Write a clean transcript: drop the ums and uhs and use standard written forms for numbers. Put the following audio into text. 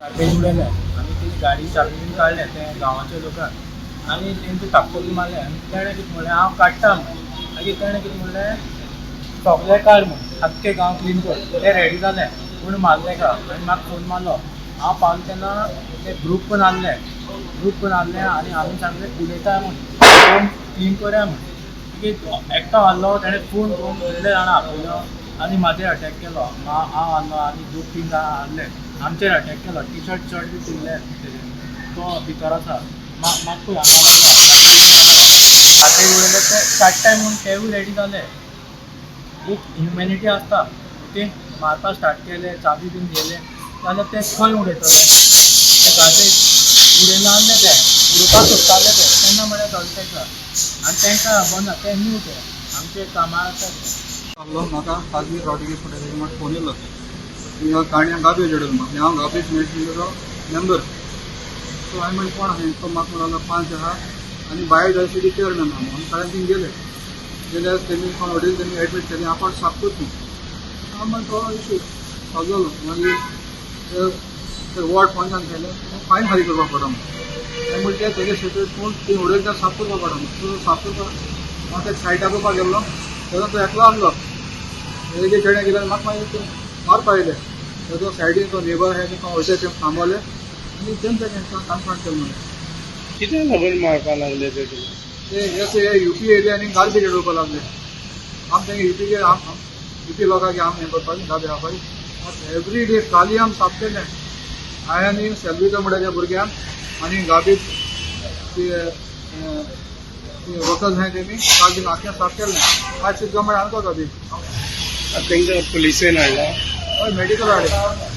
Garbage उडयले आनी ती गाडी चालू बीन काडले ते गांवाच्या लोकांक आनी तेंचे थापटो बी मारले. आनी तेणें कितें म्हणलें, हांव काडटा म्हूण. मागीर तेणें कितें म्हणलें, सगळें काड म्हूण, आख्खे गांव क्लीन कर. ते रेडी जाले पूण मारले का आनी म्हाका फोन मारलो. हांव पावलो तेन्ना ते ग्रूप पण आहले, ग्रूप पण आहले आनी आमी सांगलें उलयता म्हूण, फोन क्लीन करया म्हूण. मागीर एकटो आहलो, तेणें फोन करून इतले जाणां आपयलो आनी म्हाजेर अटॅक केलो. हांव आहलो आनी दोग तीन जाणां आहले, आमचेर अटॅक केलो. टी शर्ट शर्ट बी चिरले तेजे. तो भितर आसा. म्हाका पळय हांगा लागला, हाते उडयले ते काडटाय म्हूण तेवूय रेडी जाले. एक ह्युमॅनिटी आसता. ओके, मारपा स्टार्ट केले, चाबी बीन घेले जाल्यार ते खंय उडयतले? ते गार्बेज उडयना आहले, ते उडोवपाक सोदताले ते तेन्ना म्हळ्यार जालें ताका. आनी तांकां खबर ना, ते न्यू, ते आमचे कामार आसा ते. आसलो म्हाका खाजगी रॉड्रिगीस पटेल म्हाका फोन येयलो की ताणें गार्बेज उडयलो म्हाका. हांव गार्बेज मॅनेजमेंटाचो मेंबर. सो हांवें म्हणलें, कोण आसा? तो म्हाका म्हणलो, पांच आहा आनी बायोडायवर्सिटी चेअरमॅन आहा म्हणून. कारण थिंग गेले गेल्यार तेमी कोण वडील तेमी एडमीट केले. आपाट साफ करतू हांव मागीर तो इशू सॉल्व जालो. मागीर ते वॉर्ड पंचान केलें, फायन फारीक करपाक पडटा म्हणून. म्हणटा ते तेजे सेपरेट कोण ती उडयले ते साफ करपाक पडटा म्हणून. सो साफ करपाक हांव ते सायडाक करपाक गेल्लो तेन्ना तो एकलो आहलो. तेजे चेडे गेले, म्हाका मागीर ते मारपा येयले. तो सायडीन तो नेबर आहा, ते वयता ते थांबवले आनी तेम तेजें कन्फ्रंट केलें मागीर. कितें लागून मारपाक लागले ते तुका? ते हे युपी येयले आनी गार्बेज उडोवपाक लागले. आम तेंगे युपीचे, आम युपी लोकांक आम हें करपाक, गार्बेज खावपाक. एवरी डे काली आम साफ केलें हांवें आनी सेल्वितो म्हणटा त्या भुरग्यान आनी गार्बेज ती वर्कर्स आहाय तेमी काल बीन आख्खें साफ केलें. आज सुद्दां म्हळ्यार आमकां गार्बेज. तांकां पुलिसेन हाडला? हय, मेडिकल हाडलें.